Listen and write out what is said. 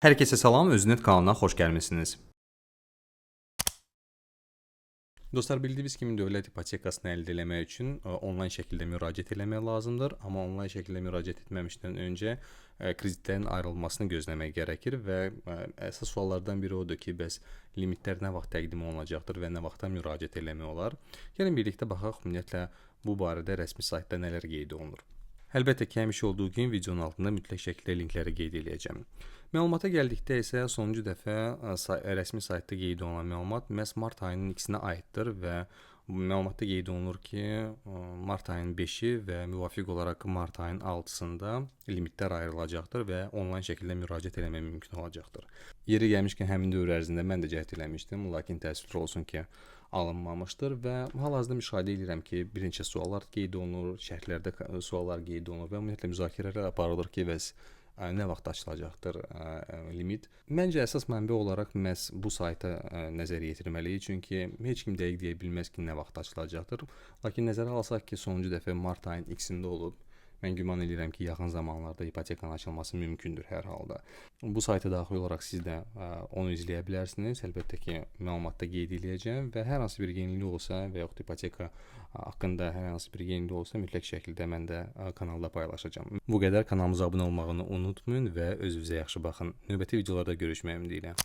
Herkese salam, Öznet kanalına xoş gəlmisiniz. Dostlar, bildiyiniz kimi dövlət ipotekasını əldə eləmək üçün onlayn şəkildə müraciət eləmək lazımdır. Amma onlayn şəkildə müraciət etməmişdən öncə kreditlərin ayrılmasını gözləmək gərəkir və əsas suallardan biri odur ki, bəs limitlər nə vaxt təqdim olunacaqdır və nə vaxtdan müraciət eləmək olar? Gəlin birlikdə baxaq, ümumiyyətlə bu barədə rəsmi saytda nələr qeyd olunur. Əlbəttə ki, həmişə olduğu kimi videonun altında mütləq şəkildə linkləri qeyd eləyəcəm. Məlumata gəldikdə isə sonuncu dəfə rəsmi saytda qeyd olunan məlumat məhz mart ayının 2-sinə aiddir və məlumatda qeyd olunur ki, mart ayının 5-i və müvafiq olaraq mart ayının 6-sında limitlər ayrılacaqdır və onlayn şəkildə müraciət eləmək mümkün olacaqdır. Yeri gəlmişkən həmin dövr ərzində mən də cəhd eləmişdim, lakin təəssüflər olsun ki, alınmamışdır və hal-hazırda müşahidə edirəm ki, bir neçə suallar qeyd olunur, şərhlərdə suallar qeyd olunur və ümumiyyətlə müzakirələr aparılır ki, bəs nə vaxt açılacaqdır limit. Məncə əsas mənbə olaraq məhz bu sayta nəzər yetirməliyik, çünki heç kim dəqiq deyə bilməz ki, nə vaxt açılacaqdır. Lakin nəzərə alsaq ki, sonuncu dəfə mart ayının 2-sində olub, mən güman edirəm ki, yaxın zamanlarda ipotekanın açılması mümkündür hər halda. Bu sayta daxil olaraq siz də onu izləyə bilərsiniz. Əlbəttə ki, məlumatda qeyd eləyəcəm və hər hansı bir yenilik olsa və yaxud ipoteka haqqında hər hansı bir yenilik olsa mütləq şəkildə mən də kanalda paylaşacağam. Bu qədər. Kanalımıza abunə olmağı unutmayın və özünüzə yaxşı baxın. Növbəti videolarda görüşmək ümidi ilə.